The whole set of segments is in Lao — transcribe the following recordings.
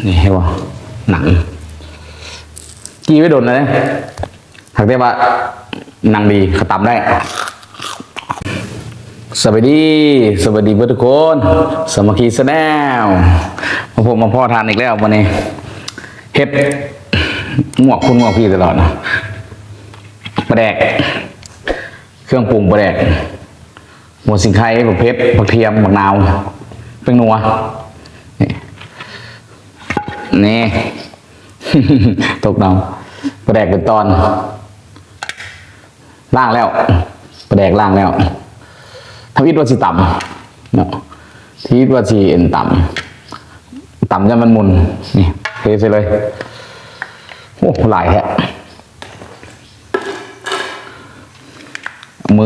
ນີ້ເຫັນບໍ່? ໜັງ ຈີ່ໄວ້ດົນແລ້ວເດ້. ຫາກແຕ່ວ່າໜັງດີ ເຂົາຕຳໄດ້. ສະບາຍດີ ສະບາຍດີເບິດທຸກຄົນ ສາມັກຄີແຊນແນວ ມາພົບມາພໍ້ທ່ານອີກແລ້ວ. ມື້ນີ້ເຮັດງວກພຸ້ນງວກພີ້ຕະຫຼອດ ປາແດກ ເຄື່ອງປຸງປາແດກ ຫົວສີໄຄ ບັກເຜັດ ບັກທຽມ ບັກນາວ ແປ້ງນົວ ນີ້ ນີ້ ຕົກນ້ຳ ປາແດກເປັນຕອນ ລ້າງແລ້ວ ປາແດກລ້າງແລ້ວ. ທຳອິດວ່າຊິຕຳເນາະ ທຳອິດວ່າຊິເອັນຕຳ ຕຳຢ່າມັນໝຸ່ນ ນີ້ ເທໃສ່ເລີຍ. ໂອ້ ຫຼາຍແທ້ ມື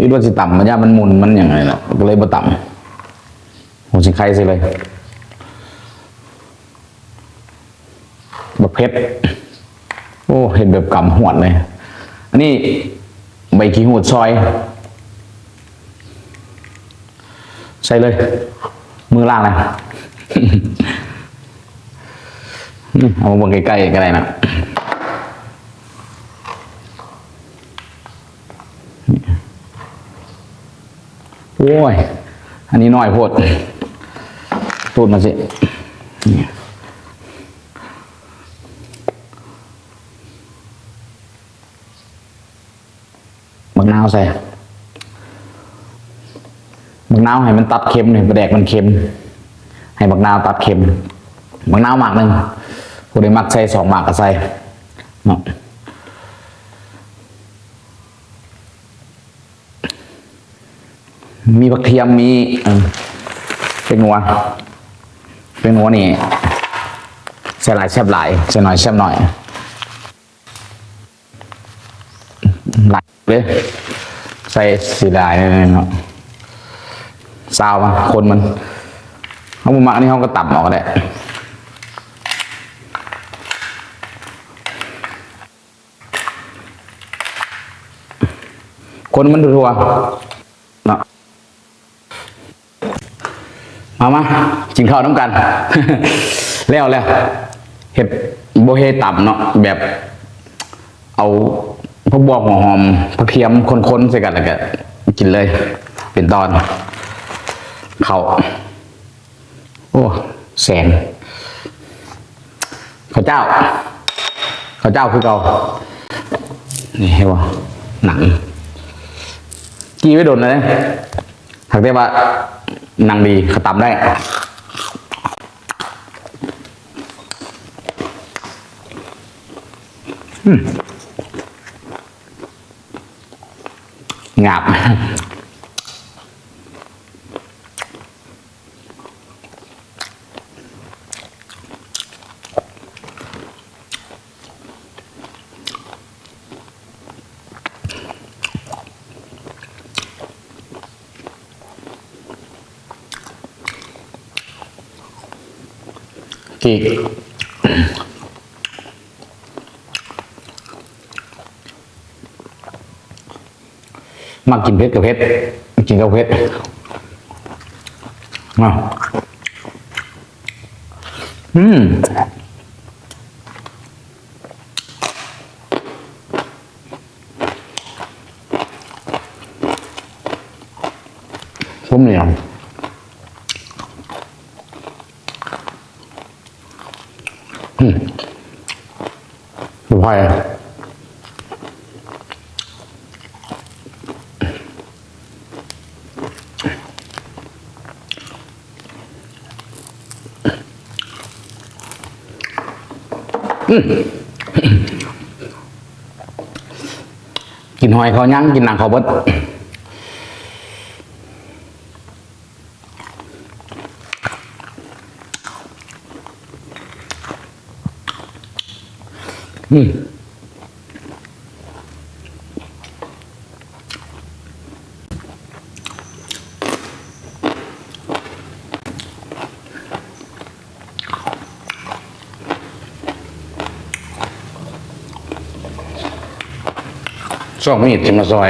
ຄິດວ່າຊິຕຳ ມັນຢ້ານມັນໝຸ່ນມັນຫຍັງນີ້ແຫຼະ ກໍເລີຍບໍ່ຕຳ. ຫົວສີໄຄໃສ່ເລີຍ ບັກເຜັດ ໂອ້ ເຮັດແບບກຳຫວດເລີຍ. ອັນນີ້ໃບຂີ້ຫູດຊອຍ ໃສ່ເລີຍ ມືລ້າງແລ້ວ. ເອົາມາເບິ່ງໃກ້ໆກໍໄດ້ນະ. ໂອ້ຍ ອັນນີ້ນ້ອຍໂພດ ຕູດມາຊິ. ບັກນາວໃສ່ ບັກນາວໃຫ້ມັນຕັດເຄັມນີ້ ປາແດກມັນເຄັມ ໃຫ້ບັກນາວຕັດເຄັມ. ບັກນາວໝາກໜຶ່ງ ຜູ້ໃດມັກໃສ່ສອງໝາກກໍໃສ່ເນາະ. ມີບັກທຽມ ມີ ເອີ ແປ້ງນົວ ແປ້ງນົວນີ້ ໃສ່ຫຼາຍແຊບຫຼາຍ ໃສ່ໜ້ອຍແຊບໜ້ອຍ. ຫຼາຍເດ້ ໃສ່ຊິຫຼາຍເນາະ ຊາວມັນ ຄົນມັນ ເຮົາບໍ່ມັກ ອັນນີ້ເຮົາກໍຕຳເອົາກໍໄດ້ ຄົນມັນທົ່ວໆເນາະ. ມາ ມາກິນເຂົ້ານຳກັນ ແລ້ວ ແລ້ວ ເຮັດບໍ່ເຮັດຕຳເນາະ ແບບເອົາຜັກບົ່ວ ຫົວຫອມ ຜັກທຽມ ຄົນໆໃສ່ກັນ ແລ້ວກະກິນເລີຍ ເປັນຕອນ ເຂົ້າ ໂອ້ ແສງ ເຂົ້າເຈົ້າ ເຂົ້າເຈົ້າຄືເກົ່າ. ນີ້ເຫັນບໍ່? ໜັງ ຈີ່ໄວ້ດົນແລ້ວເດ້ ຫາກແຕ່ວ່າໜັງດີ ເຂົາຕຳໄດ້. ອືມ ງາບ. ກີກ ມັກກິນເຜັດກໍເຜັດ ກິນກໍເຜັດ ອາ ອືມ ຜົມນີ້ ອືມ ໄປ ອືມ ກິນຫອຍເຂົ້າຍັງ ກິນໜັງເຂົ້າເບິດ. ອືມ ອ ຊອກມີດຊິມາຊອຍ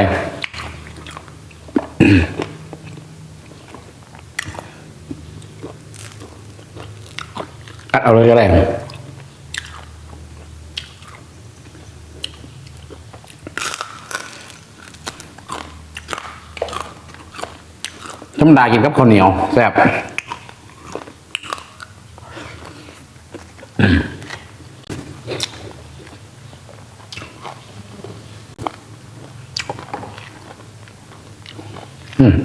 ກັດເອົາເລີຍກໍໄດ້. ທຳມະດາກິນກັບເຂົ້າໜຽວແຊບ. ອືມ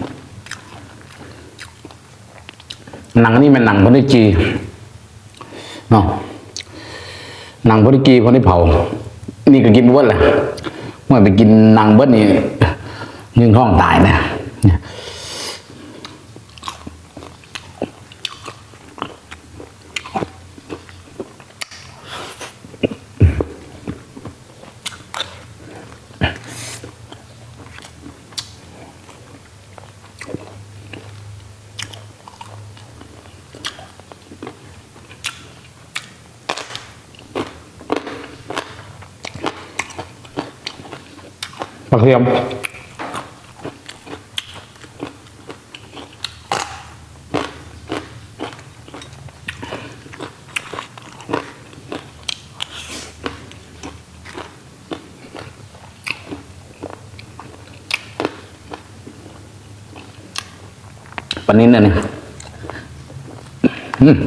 ໜັງອັນນີ້ແມ່ນໜັງເພິ່ນໄດ້ຈີ່ເນາະ, ໜັງເພິ່ນໄດ້ຈີ່ ເພິ່ນໄດ້ເຜົາ. ນີ້ກໍກິນບໍ່ເບິດລະ, ເມື່ອໄປກິນໜັງເບິດນີ້ ຍືງທ້ອງຕາຍນະ. ຜັກກະທຽມ ປານິນອັນນີ້ ອືມ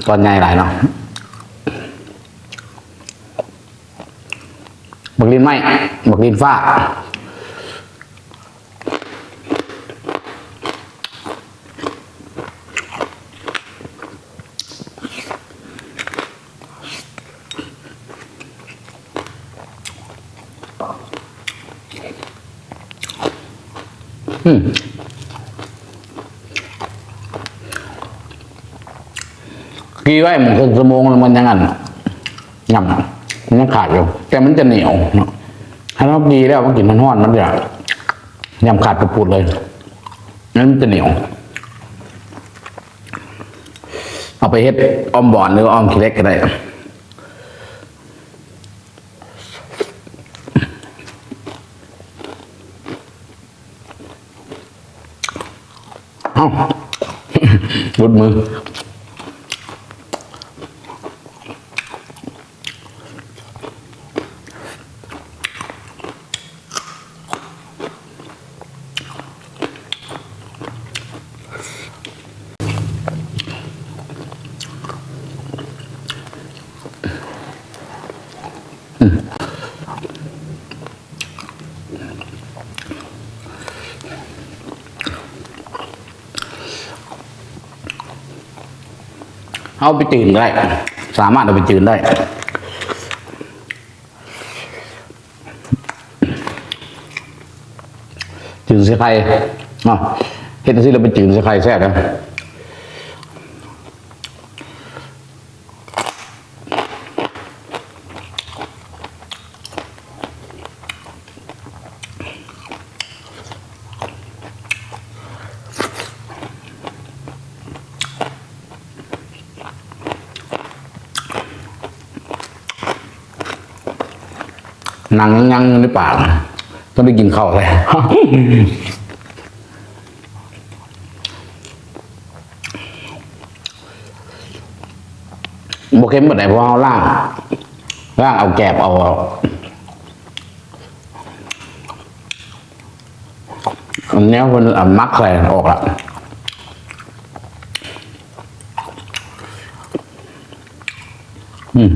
ຕອນໃຫຍ່ຫຼາຍເນາະ. ບັກລິ້ນໄມ້ ບັກລິ້ນຟ້າ. ອືມ ກີ່ໄວ້ມັນເຄິ່ງຊົ່ວໂມງແລ້ວ ມັນຍັງອັນ ຫຍ້ຳ ມັນຍັງຂາດຢູ່ ແຕ່ມັນຈະໜຽວເນາະ. ຄັນເຮົາກີ່ແລ້ວມາກິນຮ້ອນໆ ມັນຈະຫຍ້ຳຂາດປຸດໆເລີຍ, ມັນຈະໜຽວ. ເອົາໄປເຮັດອອມບອນ ຫຼືວ່າອອມຂີ້ເຫຼັກກໍໄດ້. ເອົ້າ ຫຼຸດມື. ເອົາໄປຈືນກໍໄດ້ ສາມາດເອົາໄປຈືນໄດ້. ຈືນໃສ່ໄຂ່ເນາະ ເຮັດຈັ່ງຊີ້ແລ້ວໄປຈືນໃສ່ໄຂ່ແຊບເດ້. ໜັງຍັງຢູ່ໃນປາກ ຕ້ອງໄດ້ກິນເຂົ້າແທ້. ບໍ່ເຄັມປານໃດ ເພາະເຮົາລ້າງ ລ້າງເອົາແກບເອົາ ອັນແນວເພິ່ນເອົາໝັກໃສ່ອອກລະ. ອືມ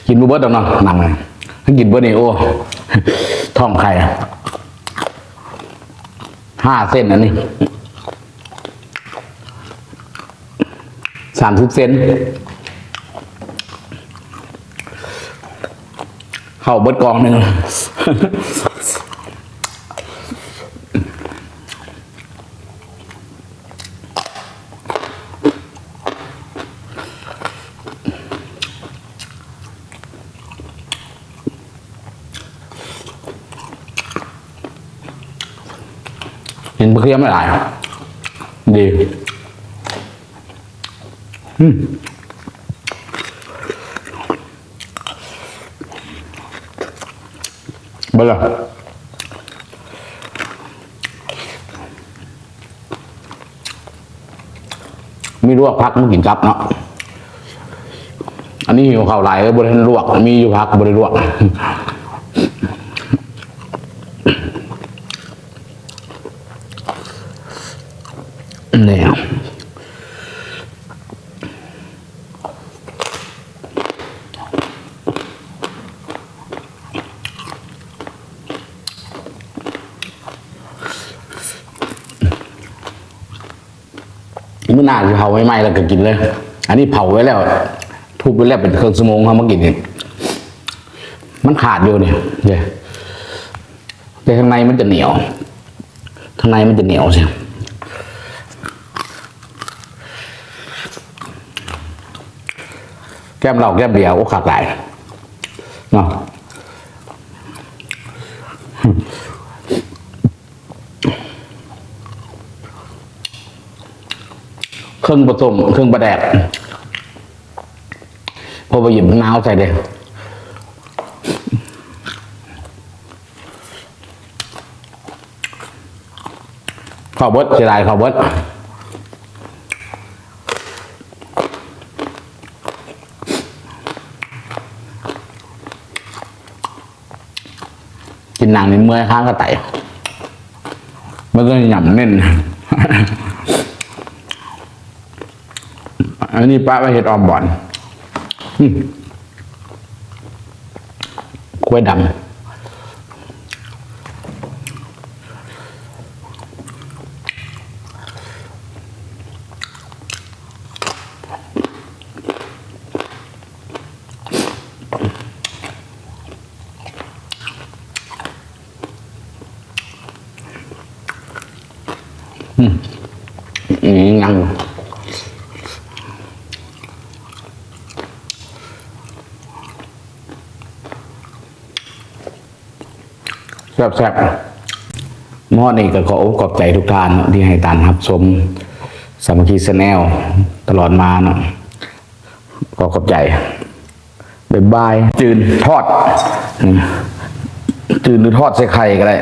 ກິນບໍ່ເບິດດອກເນາະ ໜັງນະ. ຖ້າກິນເບິດນີ້ ໂອ້ ທ້ອງໄຂ່ ຫ້າເສັ້ນອັນນີ້ ສາມສິບເຊັນ ເຂົ້າເບິດກ່ອງໜຶ່ງ. ກະທຽມຫຼາຍໆ ດີ. ອືມ ເບິ່ງລະ ມີລວກຜັກມາກິນກັບເນາະ. ອັນນີ້ຫິວເຂົ້າຫຼາຍ ເລີຍບໍ່ໄດ້ລວກ ມີຢູ່ຜັກບໍ່ໄດ້ລວກ. ນີ້ ມື້ໜ້າຊິເຜົາໃໝ່ໆ ແລ້ວກໍກິນເລີຍ. ອັນນີ້ເຜົາໄວ້ແລ້ວ ທຸບໄວ້ແລ້ວເປັນເຄິ່ງຊົ່ວໂມງ ເຮົາມາກິນນີ້ ມັນຂາດຢູ່ນີ້ເດ້ ແຕ່ຂ້າງໃນມັນຈະໜຽວ ຂ້າງໃນມັນຈະໜຽວຊີ້ ແກ້ມເຫຼົ້າແກ້ມເບຍ ໂອ້ ຄັກຫຼາຍເນາະ. ເຄິ່ງປາສົ້ມ ເຄິ່ງປາແດກ ເພາະວ່າຫຍິບມະນາວໃສ່ເດ້. ເຂົ້າເບິດ ເສຍດາຍເຂົ້າເບິດ. ກິນໜັງນີ້ເມື່ອຍຄາງກະໄຕ ມັນກໍຫຍ້ຳເນັ້ນ. ອັນນີ້ປະໄວ້ເຮັດອອມບອນ ອືມ ຄວາຍດຳ. ອືມ ອີຫຍັງ ແຊບໆ. ມາຮອດນີ້ກໍຂໍຂອບໃຈທຸກທ່ານເນາະ ທີ່ໃຫ້ການຮັບຊົມສາມັກຄີແຊນແນວຕະຫຼອດມາເນາະ ຂໍຂອບໃຈ. ບາຍບາຍ. ຈືນທອດ ຈືນຫຼືທອດໃສ່ໄຂ່ກໍໄດ້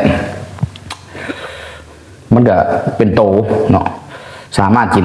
ມັນກໍເປັນໂຕເນາະ ສາມາດກິນ.